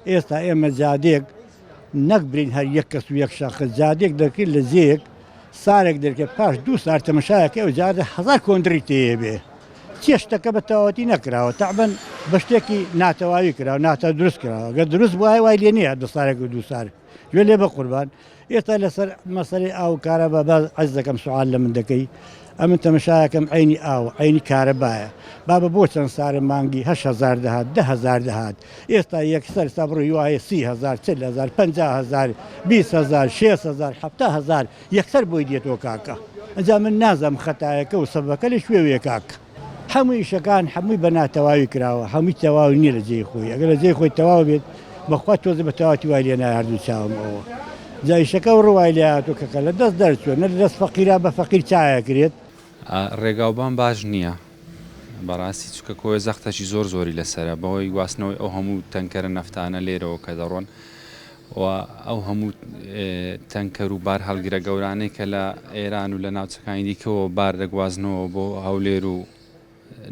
ئێستا ئێمە جادەیەک نەک برین هەر یەک کەس و یەک شەخس جادێک دەکرد لە جێیەک سارێک دەرکە پاش دوو سار تەمەشایەکە ئەو جادە هەزار کۆندری تێیە بێ چیە شتەکە بە تەواوەتی نەکراوە تەعبەن بە شتێکی ناتەواوی کراوە ناتە دروست کراوە گەر دروست بوایە وای لێ نییە دو سارێک و دوو سار گوێ لێ بە قوربان ئێستا لەسەر مەسەلەی ئاو و کارەبا باز عەرز دەکەم سوعال لە من دەکەی ئەمن تەمەشایەکەم عەینی ئاو عەینی کارەبایە بابە بۆ چەند سارە مانگی 8 هەزار دەهات 10 هەزار دەهات ئێستا یەکسەر سا بڕی وایە 30 هەزار 40 هەزار 50 هەزار 20 هەزار 60 هەزار 70 هەزار یەکسەر بۆی دێتەوە کاکە ئەجا من نازانم خەتایەکە و سەبەبەکە لە کوێوەیە کاکە. هەموو ئیشەکان هەمووی بە ناتەواوی کراوە هەمووی تەواو نیە لە جێی خۆی ئەگەر لە جێی خۆی تەواو بێت بەخوا تۆزێ بە تەواوەتی وای لێ نایە هەردوو چاوم ئەوە جا ئیشەکە ئەو ڕوای لێ هاتووە کە کە لە دەست دەرچووە نە لە دەست فەقیرا بە فەقیر چایەکرێت. ڕێگاوبان باش نییە بەڕاستی چونکە کۆیە زەختەکی زۆر زۆری لەسەرە بەهۆی گواستنەوەی ئەو هەموو تەنکەرە نەفتانە لێرەوە کە دەڕۆن و ئەو هەموو تەنکەر و بارهەڵگرە گەورانەی کە لە ئێران و لە ناوچەکانی دیکەوە بار دەگوازنەوە بۆ هەولێر و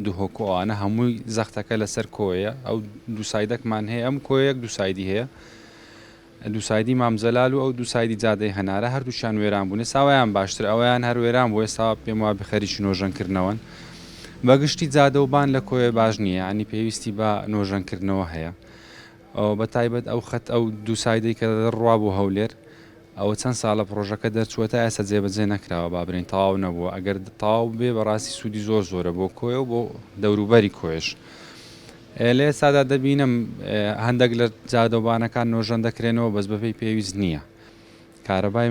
دهۆک و ئەوانە هەمووی زەختەکە لەسەر کۆیە ئەو دوو سایدەکمان هەیە ئەم کۆیەک دوو سایدی هەیە دوو سایدی مام جەلال و ئەو دوو سایدی جادەی هەنارە هەردووکیان وێران بوون ئێستا ئەویان باشتر ئەویان هەر وێران بوو ئێستا پێم وابێ خەریکی نۆژەنکردنەوەن بەگشتی جادە و بان لە کۆیە باش نییە ینی پێویستی بە نۆژەنکردنەوە هەیە بە تایبەت ئەو خەت ئەو دوو سایدەی کە دەڕوا بۆ هەولێر ئەوە چەند ساڵە پڕۆژەکە دەرچووە تا ئێستا جێبەجێ نەکراوە با برێین تەواو نەبووە ئەگەر تەواو بێ بەڕاستی سوودی زۆر زۆرە بۆ کۆیە و بۆ دەوروبەری کۆیش لە ئێستادا دەبینم هەندێک لە جادەوبانەکان نۆژەن دەکرێنەوە بەس بەپێی پێویست نییە کارەبای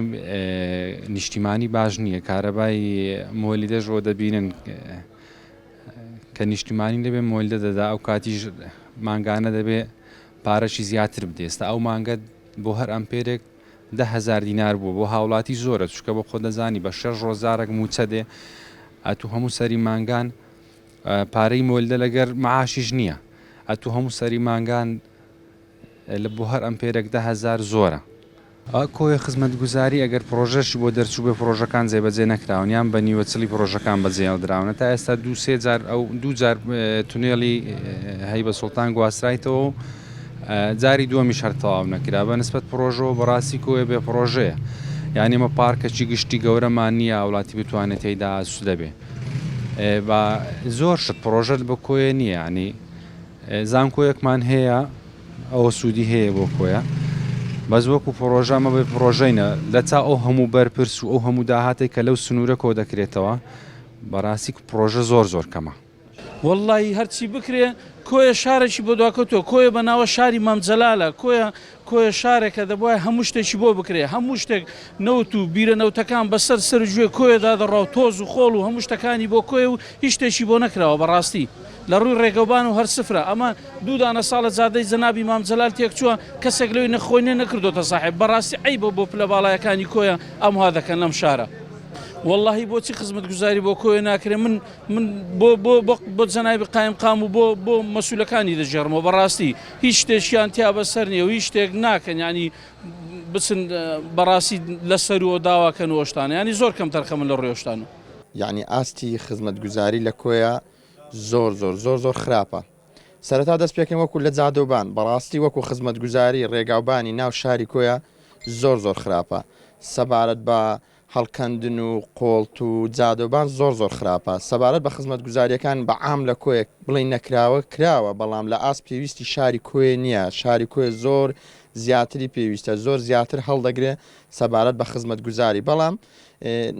نیشتیمانی باش نییە کارەبای مۆلیدەشەوە دەبینن کە نیشتیمانی دەبێ مۆلیدە دەدا ئەو کاتیش مانگانە دەبێ پارەشی زیاتر بدێ ئێستا ئەو مانگە بۆ هەر ئەمپێرێک 10,000 دینار بووە بۆ هاوڵاتی زۆرە چونکە بۆ خۆ دەزانی بە شەش ڕۆژ جارێک مووچە دێ ئەتوو هەموو سەری مانگان پارەی مۆلدە لەگەر معاشیش نییە ئەتوو هەموو سەری مانگان لە بۆ هەر ئەمپێرێک 10,000 زۆرە. کۆیە خزمەتگوزاری ئەگەر پڕۆژەشی بۆ دەرچووبێ پڕۆژەکان جێبەجێ نەکراون یان بە نیوەچڵی پڕۆژەکان بەجێهێڵدراونە تا ئێستا دوو سێ جار ئەو دوو جار تونێلی هەیبە سوڵتان گواسترایتەوە و جاری دووەمیش هەر تەواو نەکرا بە نسبەت پڕۆژەوە بەڕاستی کۆیە بێ پڕۆژەیە یانی ئێمە پارکەکی گشتی گەورەمان نییە هاوڵاتی بتوانێت تێیدا ئاسوودە بێ بە زۆر شت پڕۆژەت بە کۆیە نییە ینی زانکۆیەکمان هەیە ئەوە سوودی هەیە بۆ کۆیە بەس وەکو پڕۆژە ئەمە بێ پڕۆژەینە لە چا ئەو هەموو بەرپرس و ئەو هەموو داهاتێک کە لەو سنوورە کۆ دەکرێتەوە بەڕاستی پڕۆژە زۆر زۆر کەمە. وەڵڵاهی هەرچی بکرێ کۆیە شارێکی بۆ دواکەوتوە کۆیە بە ناوە شاری مام جەلالە کۆیە کۆیە شارێکە دەبوایە هەموو شتێکی بۆ بکرێ هەموو شتێک نەوت و بیرە نەوتەکان بەسەر سەر و گوێ کۆیەدا دەڕا و تۆز و خۆڵ و هەموو شتەکانی بۆ کۆیە و هیچ شتێکی بۆ نەکراوە بەڕاستی لە ڕووی ڕێگەوبان و هەر سفرە ئەمە دوو دانە ساڵە جادەی جەنابی مام جەلال تێکچووە کەسێک لەوی نە خۆی نە نەکردۆتە ساحێب بەڕاستی عەیبە بۆ پلە باڵایەکانی کۆیە ئەمها دەکەن لەم شارە وەڵاهی بۆچی خزمەتگوزاری بۆ کۆیە ناکرێ من من بۆ بۆ بۆ بۆ جەنابی قایمقام و بۆ بۆ مەسولەکانی دەگێڕمەوە بەڕاستی هیچ شتێکیان تیا بەسەر نییە و هیچ شتێک ناکەن ینی بچن بەڕاستی لە سەرووە داواکەن و ئەو شتانە ینی زۆر کەم تەرخەمن لە ڕووی ئەو شتانە. یەعنی ئاستی خزمەتگوزاری لە کۆیە زۆر زۆر زۆر زۆر خراپە سەرەتا دەست پێکەین وەکو لە جادەوبان بەڕاستی وەکو خزمەتگوزاری ڕێگاوبانی ناو شاری کۆیە زۆر زۆر خراپە سەبارەت بە هەڵکەندن و قۆڵت و جادەوبان زۆر زۆر خراپە سەبارەت بە خزمەتگوزاریەکان بە عام لە کۆیە بڵێین نەکراوە کراوە بەڵام لە ئاست پێویستی شاری کۆیە نییە شاری کۆیە زۆر زیاتری پێویستە زۆر زیاتر هەڵدەگرێ سەبارەت بە خزمەتگوزاری بەڵام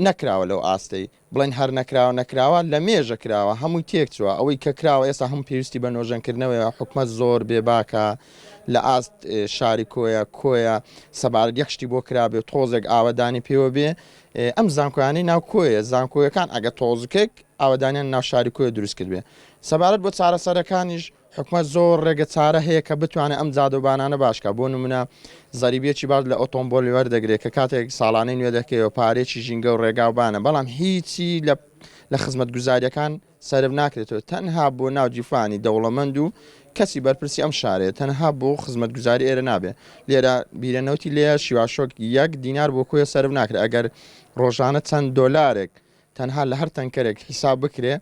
نەکراوە لەو ئاستەی بڵێن هەر نەکراوە نەکراوە لە مێژە کراوە هەمووی تێکچووە ئەوەی کە کراوە ئێستا هەموو پێویستی بە نۆژەنکردنەوەیە حکومەت زۆر بێباکە لە ئاست شاری کۆیە کۆیە سەبارەت یەک شتی بۆ کرابێ و تۆزێک ئاوەدانی پێوە بێ ئەم زانکۆیانەی ناو کۆیە زانکۆیەکان ئەگە تۆزکێک ئاوەدانیان ناو شاری کۆیە دروست کردبێ سەبارەت بۆ چارەسەرەکانیش حکومەت زۆر ڕێگە چارە هەیە کە بتوانێت ئەم جادەوبانانە باش کا بۆ نمونە زەریبیەکی باش لە ئۆتۆمبۆل وەردەگرێت کە کاتێک ساڵانەی نوێ دەکەیەوە پارێکی ژینگە و ڕێگاوبانە بەڵام هیچی لە لە خزمەتگوزاریەکان سەرف ناکرێتەوە تەنها بۆ ناو گیرفانی دەوڵەمەند و کەسی بەرپرسی ئەم شارەیە تەنها بۆ خزمەتگوزاری ئێرە نابێ لێرە بیرە نەوتی لێیە شیواشۆک یەک دینار بۆ کۆیە سەرف ناکرێت ئەگەر ڕۆژانە چەند دۆلارێک تەنها لە هەر تەنکەرێک حیساب بکرێ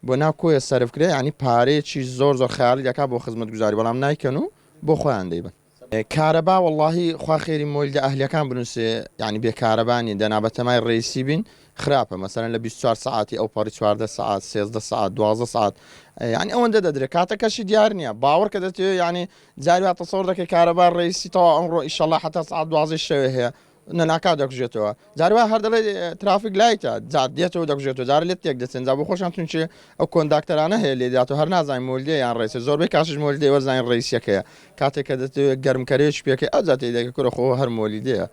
بۆ ناو کۆیە سەرف کرێ یانی پارەیەکی زۆر زۆر خەیاڵی دەکات بۆ خزمەتگوزاری بەڵام نایکەن و بۆ خۆیان دەیبەن. کارەبا وەڵاهی خوا خێری مۆلیدە ئەهلیەکان بنوسێ یانی بێ کارەبا نین دەنا بەتەمای ڕێیسی بین خراپە مەسەلەن لە 24 سەعاتی ئەو پەڕی 14 سەعات 13 سەعات 12 سەعات یانی ئەوەندە دەدرێ کاتەکەشی دیار نییە باوەڕ کە دەتەوێ یانی جاری وا تەسەور دەکەی کارەبا ڕێیسی تەواو ئەمڕۆ ئیشەڵا حەتا سەعات 12 شەوێ هەیە نەناکاو دەکوژێتەوە جاری وا هەر دەڵێ traffic light ە جا دێتەوە دەکوژێتەوە جارە لێت تێک دەچن جا بۆ خۆشیان چونچێ ئەو کۆنداکتەرانە هەیە لێ داتەوە هەر نازانین مۆلدێ یان ڕێسە زۆربەی کاشش مۆلدێ وەزانین ڕێسیەکەیە کاتێک کە دەتەوێت گەرمکەرێکی پێکەی ئەوجا تێی دەگەی کورە خۆ هەر مۆلیدەیە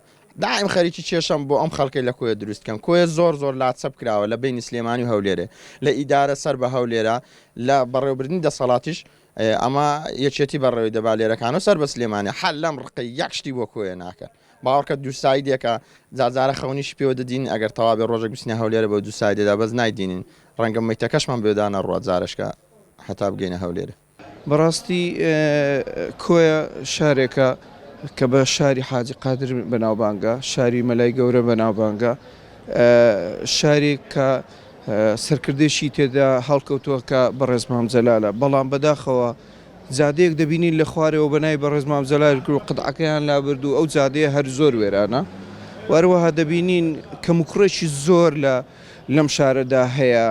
دایم خەریکی کێشەم بۆ ئەم خەڵکەی لە کۆیە دروست کەم کۆیە زۆر زۆر لاچەپ کراوە لە بینی سلێمانی و هەولێرێ لە ئیدارە سەر بە هەولێرە لە بەڕێوبردنی دەسەڵاتیش ئەمە یەکێتی بەڕێوەی دەبا لێرەکان و سەر بە سلێمانی حەل لەم ڕقەی یەک شتی بۆ کۆیە ناکەن باوەڕکە دووسایدێکە جارجارە خەونیشی پێوە دەدینین ئەگەر تەواو بێ ڕۆژێک بچینە هەولێرە بە دووسایدێدا بەس نایدینین ڕەنگە مەیتەکەشمان بەوێدا نەڕوا جارێشکە هەتا بگەینە هەولێرێ. بەڕاستی کۆیە شارێکە کە بە شاری حاجی قادر بەناوبانگە، شاری مەلای گەورە بەناوبانگە، شارێک کە سەرکردەیەکی تێدا هەڵکەوتووە کە بەڕێز مام جەلالە، بەڵام بەداخەوە جادەیەک دەبینین لە خوارەوە بە ناوی بەڕێز مام جەلال کرد و قەتعەکەیان لابرد و ئەو جادەیە هەر زۆر وێرانە و هەروەها دەبینین کەموکوڕێکی زۆر لە لەم شارەدا هەیە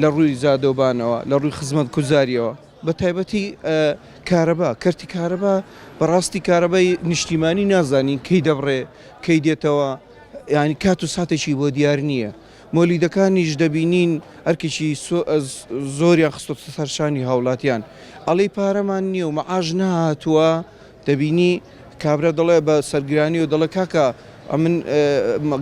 لە ڕووی جادەوبانەوە لە ڕووی خزمەتگوزاریەوە بە تایبەتی کارەبا کەرتی کارەبا بەڕاستی کارەبای نیشتیمانی نازانین کەی دەبڕێ کەی دێتەوە یانی کات و ساتێکی بۆ دیار نییە. مۆلیدەکانیش دەبینین ئەرکێکی زۆریان خستۆتە سەر شانی هاوڵاتیان ئەڵێی پارەمان نییە و مەعاش نەهاتووە دەبینی کابرا دەڵێ بە سەرگرانی و دەڵێ کاکە ئەمن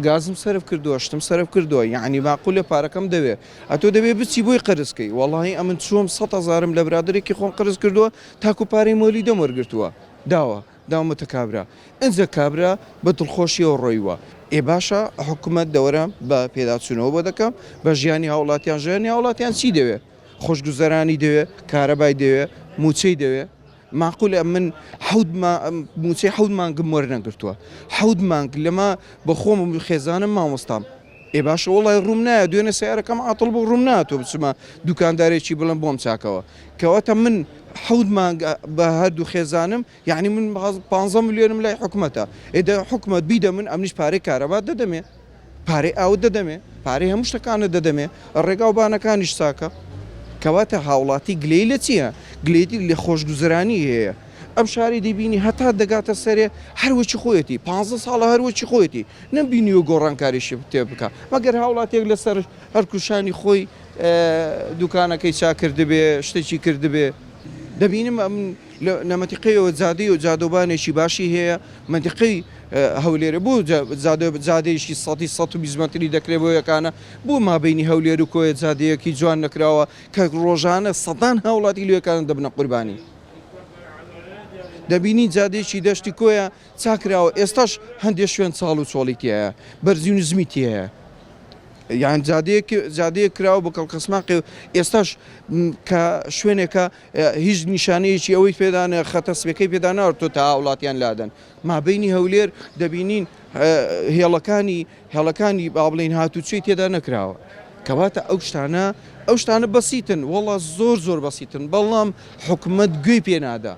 گازم سەرف کردووە شتم سەرف کردووە یعنی ماقولە پارەکەم دەوێ ئەتۆ دەبێ بچی بۆی قەرزکەی وەڵی ئەمن چووم 100 هەزارم لە برادێکی خۆم قەرز کردووە تاکو پارەی مۆلیدەم وەرگرتووە داوە داومەتە کابرا ئنجا کابرا بە دڵخۆشیەوە ڕۆیوە. ئێ باشە حکومەت دەوەرە بە پێداچونەوە بۆ دەکەم بە ژیانی هاوڵاتیان ژیانی هاوڵاتیان چی دەوێ خۆشگوزەرانی دەوێ کارەبای دەوێ موچەی دەوێ ماقولە من حەوت موچەی حەوت مانگم وەرنەگرتووە حەوت مانگ لەمە بە خۆم و خێزانم مامۆستام ئێ باشە وەڵای ڕووم نایە دوێنێ سەیارەکەم عاتڵ بوو ڕووم ناتوە بچمە دوکاندارێکی بڵێم بۆم چاکەوە کەواتە من حەوت مانگ بە هەردوو خێزانم یعنی من 15 ملیۆنم لای حکومەتە ئێ دە حکومەت بیدە من ئەمنیش پارەی کارەبات دەدەمێ پارەی ئاوت دەدەمێ پارەی هەموو شتەکانت دەدەمێ ڕێگا و بانەکانیش چاکە کەواتە هاوڵاتی گلەیی لە چییە گلەیی لە خۆشگوزەرانی هەیە ئەم شاری دەبینی هەتا دەگاتە سەرێ هەر وەکی خۆیەتی 15 ساڵە هەر وەکی خۆیەتی نەمبینیوە گۆڕانکاریشی تێ بکا مەگەر هاوڵاتیەک لەسەر ئەرک و شانی خۆی دوکانەکەی چاک کردبێ شتێکی کردبێ دەبینم ئەم لە مەنتیقەیەوە جادەی و جادەوبانێکی باشی هەیە مەنتیقەی هەولێرە بۆ جادەیەکی سەدی 120 مەتری دەکرێت بۆ یەکانە بۆ مابینی هەولێر و کۆیە جادەیەکی جوان نەکراوە کە ڕۆژانە سەدان هاوڵاتی لەوێکانە دەبنە قوربانی دەبینی جادەیەکی دەشتی کۆیە چاکراوە ئێستاش هەندێ شوێن چاڵ و چۆڵی تیایە بەرزی و نزمی تیایە یان جادەیەک جادەیەک کراوە بە کەڵکەسماقێ و ئێستاش کە شوێنێکە هیچ نیشانەیەکی ئەوەی پێدانە خەتە سپێکەی پێدا ناوەتۆ تا هاوڵاتیان لادەن مابینی هەولێر دەبینین هێڵەکانی هێڵەکانی با بڵین هاتوچۆی تێدا نەکراوە کەواتە ئەو شتانە ئەو شتانە بەسیتن وەڵا زۆر زۆر بەسیتن بەڵام حکومەت گوێی پێنادا.